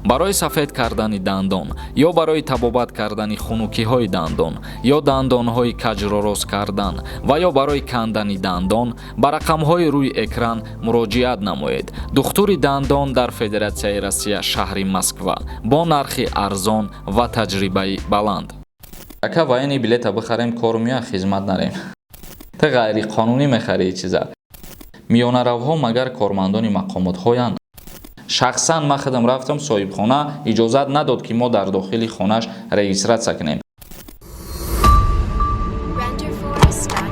Барои сафед кардани дандон ё барои табобат кардани хунукиҳои дандон ё дандонҳои каҷро рост кардан ва ё барои кандани дандон ба рақамҳои рӯи экран муроҷиат намоед. Духтури дандон дар Федератсияи Россия, шаҳри Москва, бо нархи арзон ва таҷрибаи баланд. Ака, военный билета бихарем, кор меояд, хизмат нарем. Ту ғайриқонунӣ мехарӣ чиза. Миёнаравҳо магар кормандони мақомотҳоянд? Шахсан ман худам рафтам, соҳибхона иҷозат надод, ки мо дар дохили хонаш регистрация кунем. Renderforest.com.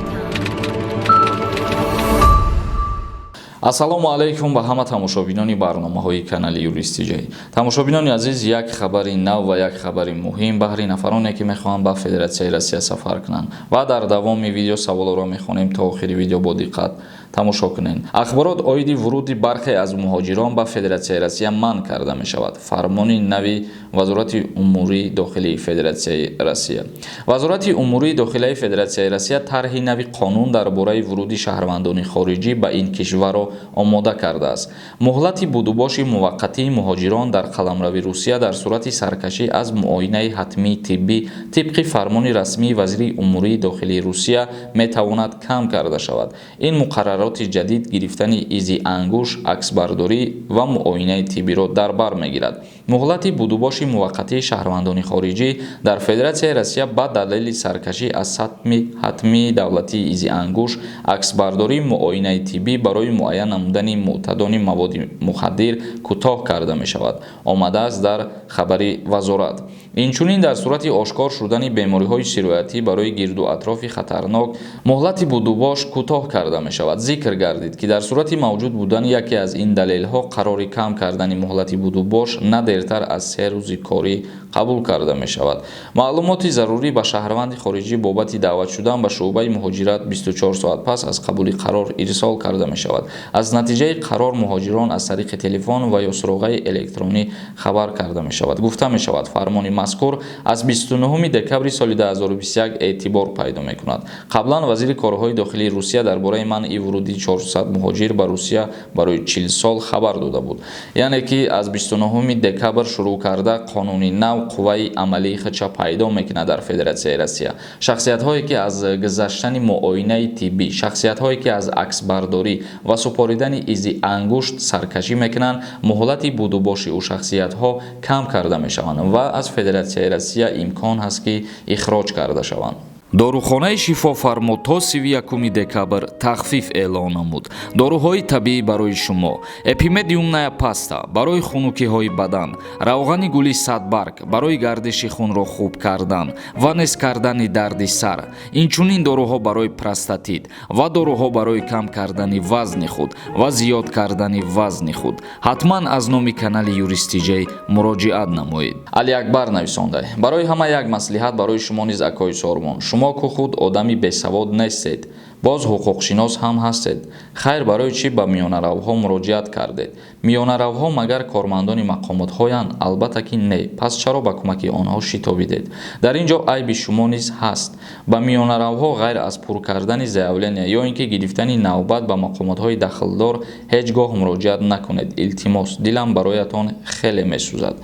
Ассалому алайкум ба ҳама тамошобинони барномаҳои канали Юристиҷай. Тамошобинони азиз, як хабари нав ва як хабари муҳим баҳри нафароне, ки мехоҳанд ба Федератсияи Россия сафар кунанд. Ва дар давоми видео саволоро мехонем, то охири видео бо диққат тамошо кунед. Ахборот оиди вуруди бархе аз муҳоҷирон ба Федератсияи Россия манъ карда мешавад. Фармони нави Вазорати умурии дохилии Федератсияи Россия. Вазорати умурии дохилияи Федератсияи Россия тарҳи нави қонун дар бораи вуруди шаҳрвандони хориҷӣ ба ин кишварро омода кардааст. Муҳлати будубоши муваққатии муҳоҷирон дар қаламрави Русия дар сурати саркашӣ аз муоинаи ҳатмии тиббӣ тибқи фармони расмии вазири умурии дохилии Русия метавонад кам карда шавад. Ин муқаррароти ҷадид гирифтани изи ангуш, аксбардорӣ ва муоинаи тиббиро дар бар мегирад. Муҳлати будубоши муваққатии шаҳрвандони хориҷӣ дар Федератсияи Россия ба далели саркашӣ аз сатми ҳатмии давлатии изи ангуш, аксбардорӣ, муоинаи тиббӣ барои муайян намудани мӯътадони маводи мухаддир кӯтоҳ карда мешавад, омадааст дар хабари вазорат. Инчунин, дар сурати ошкор шудани бемориҳои сироятӣ барои гирду атрофи хатарнок муҳлати будубош кӯтоҳ карда мешавад. Зикр гардид, ки дар сурати мавҷуд будани яке аз ин далелҳо қарори кам кардани муҳлати будубош на дертар аз 3 рӯзи корӣ қабул карда мешавад. Маълумоти зарурӣ ба шаҳрванди хориҷӣ бобати даъват шудан ба шӯъбаи муҳоҷират 24 соат пас аз қабули қарор ирсол карда мешавад. Аз натиҷаи қарор муҳоҷирон аз тариқи телефон ва ё суроғаи электронӣ хабар карда мешавад, гуфта мешавад. Фармони мазкур аз 29 декабри соли 2021 эътибор пайдо мекунад. Қаблан вазири корҳои дохилии Русия дар бораи манъи вуруди 400 муҳоҷир ба Русия барои 40 сол хабар дода буд. Яъне ки аз 29 декабр шурӯъ карда қонуни нав қувваи амалии худша пайдо мекунад дар Федератсияи Россия. Шахсиятҳое, ки аз гузаштани муоинаи тиббӣ, шахсиятҳое, ки аз аксбардорӣ ва супоридани изи ангушт саркашӣ мекунанд, муҳлати будубоши ӯ шахсиятҳо кам карда мешаванд ва аз Федератсияи Россия имкон ҳаст, ки ихроҷ карда шаванд. Дорухонаи Шифофармо то 31 декабр тахфиф эълон намуд. Доруҳои табиӣ барои шумо: эпимедиумная паста барои хунукиҳои бадан, равғани гули садбарг барои гардиши хунро хуб кардан ва нест кардани дарди сар, инчунин доруҳо барои простатит ва доруҳо барои кам кардани вазни худ ва зиёд кардани вазни худ. Ҳатман аз номи канали Юристиҷей муроҷиат намоед. Алиакбар нависонда: барои ҳама як маслиҳат, барои шумо низ, акои Сормон. Шумо ку худ одами бесавод нестед, боз ҳуқуқшинос ҳам ҳастед. Хайр, барои чӣ ба миёнаравҳо муроҷиат кардед? Миёнаравҳо магар кормандони мақомотҳоянд? Албатта ки не. Пас чаро ба кӯмаки онҳо шитобидед? Дар ин ҷо айби шумо низ ҳаст. Ба миёнаравҳо ғайр аз пур кардани заявления ё ин ки гирифтани навбат ба мақомотҳои дахлдор ҳеҷ гоҳ муроҷиат накунед, илтимос. Дилам бароятон хеле месӯзад.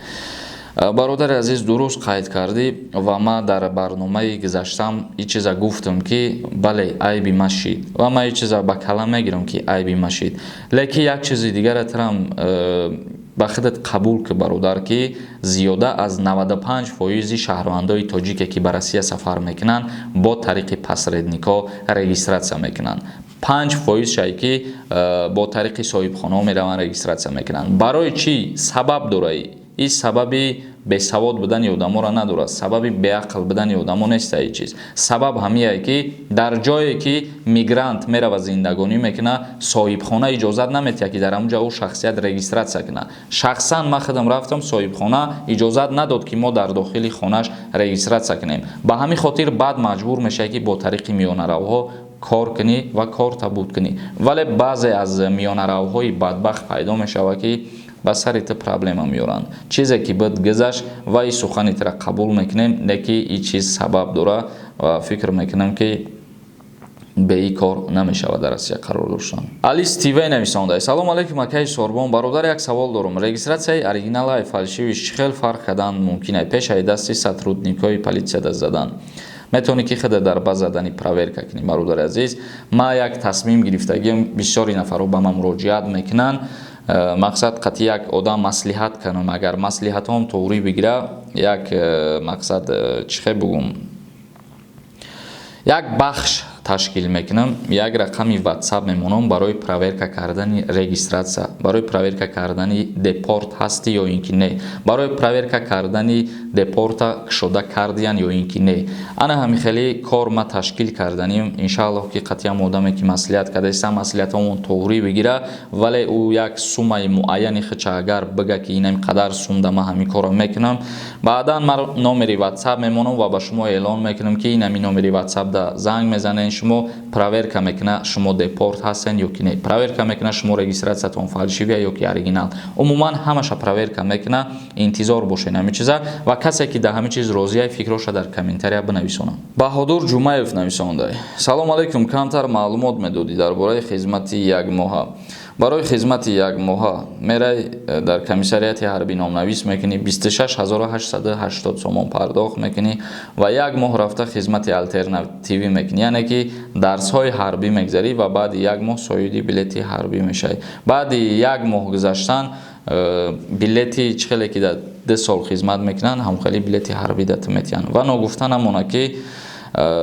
Бародари азиз, дуруст қайд кардӣ ва ман дар барномаи гузаштам ин чиза гуфтам, ки бале, айби ма шид ва ман ин чиза ба калам мегирам, ки айби ма шид. Лекин як чизи дигара трам ба худат қабул ки, бародар, ки зиёда аз 95 фоизи шаҳрвандои тоҷике, ки ба Россия сафар мекунанд, бо тариқи посредникҳо регистрация мекунанд. 5 фоиз шай, ки бо тариқи соҳибхонаҳо мераванд, регистрация мекунанд. Барои чӣ? Сабаб дораи. Ин сабаби бесавод будани одаморо надорад, сабаби беақл будани одамо неста ин чиз. Сабаб ҳамие, ки дар ҷое, ки мигрант мерава, зиндагонӣ мекунад, соҳибхона иҷозат наметиҳад, ки дар ҳамон ҷо ӯ шахсият регистрация кунад. Шахсан ман худам рафтам, соҳибхона иҷозат надод, ки мо дар дохили хонаш регистрация кунем. Ба ҳамин хотир баъд маҷбур мешавӣ, ки бо тариқи миёнаравҳо кор кунӣ ва корта буд кунӣ. Вале баъзе аз миёнаравҳои бадбахт пайдо мешавад, ки ба сари ту проблема меоранд. Чизе ки буд, гузашт ва и сухани тура қабул мекунем, не ки и чиз сабаб дора ва фикр мекунам, ки Беи кор намешавад дар Россия қарор доштан. Алис ТВ нависонда: «Салом алейкум, акаи Сорбон. Бародар, як савол дорум. Регистратсияи оригиналаи фальшивый чӣ хел фарқ кардан мумкин? Ай пеш ай дасти сотрудникҳои политсияда задан метавонӣ ки худа дар база дани проверка кунӣ?» Бародари азиз, ма як тасмим гирифтагиам. Бисёри нафарҳо ба ман муроҷиат мекунанд, мақсад қатъи як одам маслиҳат кунам. Агар маслиҳатҳом тоғрӣ бигира, як мақсад, чӣ хел бугум, як бахш ташкил мекунам, як рақами WhatsApp мемонам барои проверка кардани регистратсия, барои проверка кардани депорт ҳастӣ ё ин ки не, барои проверка кардани депорта кушода кардиян ё ин ки не. Ана ҳамин хеле кор ма ташкил карданим. Иншааллоҳ, ки қатъиам одаме ки маслиҳат кардаиста, маслиҳатҳомон тоғрӣ бигира, вале ӯ як суммаи муайяни худша агар бига, ки инам қадар сумда ман ҳамин корро мекунам, баъдан ман номери WhatsApp мемонам ва ба шумо эълон мекунам, ки инами номери WhatsApp да занг мезанед шумо, проверка мекуна, шумо депорт ҳастен ё ки не, проверка мекуна, шумо регистратсиятон фальшивый я ё ки оригинал, умуман ҳамаша проверка мекуна. Интизор бошед ҳамин чиза ва касе ки дар ҳамин чиз розия, фикроша дар комментария бинависонам. Баҳодур Ҷумаев нависонда: «Салом алейкум, камтар маълумот медодӣ дар бораи хизмати якмоҳа?» Барои хизмати якмоҳа мерай, дар комиссариати ҳарбӣ номнавис мекунӣ, 26 880 сомон пардохт мекунӣ ва як моҳ рафта хизмати алтернативӣ мекунӣ, яъне ки дарсҳои ҳарбӣ мегзарӣ ва баъди як моҳ соҳиби билети ҳарбӣ мешавӣ. Баъди як моҳ гузаштан билети, чӣ хеле ки дар 2 сол хизмат мекунанд, ҳамхели билети ҳарбӣ да ту метиҳанд. Ва ногуфта намонад, ки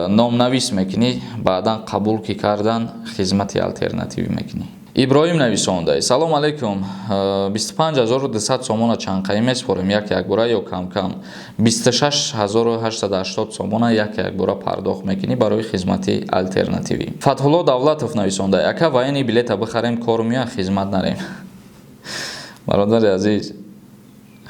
номнавис мекунӣ, баъдан қабул ки кардан, хизмати алтернативӣ мекунӣ. Иброҳим нависонда: «Салом алейкум, 25 200 сомона чанқаӣ месупорем, як якбора ё камкам?» 26 880 сомона як якбора пардохт мекунӣ барои хизмати алтернативӣ. Фатҳулло Давлатов нависонда: «Ака, военный билета бихарем, кор меояд, хизмат нарем?» Бародари азиз,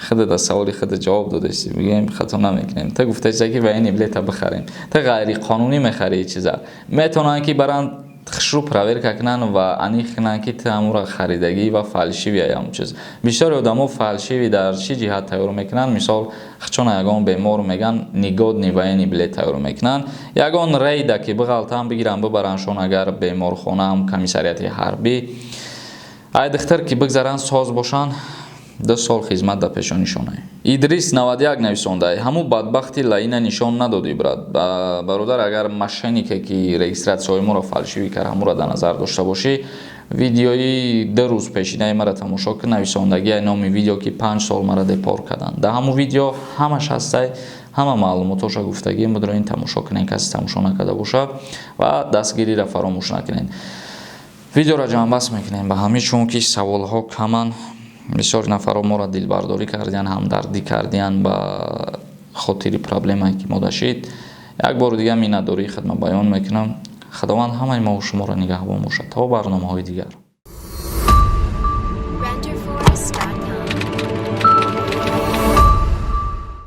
худа дар саволи худа ҷавоб додасӣ, бигӯем, хато намекунем. Ту гуфтаси, ки военный билета бихарем, ту ғайриқонунӣ мехарӣ. Чиза метавонанд ки баранд, хушрӯ проверка кунанд ва аниқ кунанд, ки ту ҳамура харидагӣ ва фальшивый я ҳамун чиз. Бисёри одамо фальшивый дар чӣ ҷиҳат тайёр мекунанд? Мисол, чона ягон бемор меган, негодный военный билет тайёр мекунанд, ягон рейда ки биғалтан, бигиранд, бибарандшон агар беморхонаам, комиссариати ҳарбӣ, ай духтар ки бигзаранд, соз бошанд, 2 сол хизмат дар пешонишонай. Идрис 91 нависонда: «Ҳамун бадбахти лаина нишон надодӣ, брат?» Бародар, агар мошеннике ки регистратсияҳои моро фальшивый кард, ҳамуро дар назар дошта бошӣ, видеои 2 рӯз пешинаи мара тамошо кун. Нависондагии номи видео, ки 5 сол мара депорт карданд. Дар ҳамун видео ҳамаш ҳастай, ҳама маълумотоша гуфтагӣ будро. Ин тамошо кунед, касе тамошо накарда боша, ва дастгириро фаромӯш накунед. Видеоро ҷамъбаст мекунем ба ҳамин, чунки саволҳо каманд. Бисёр нафарҳо моро дилбардорӣ кардиянд, ҳамдардӣ кардиянд ба хотири проблемае ки мо дашид. Як бори дига миннатдории худро баён мекунам. Худованд ҳамаи мову шуморо нигаҳбон бошад. То барномаҳои дигар.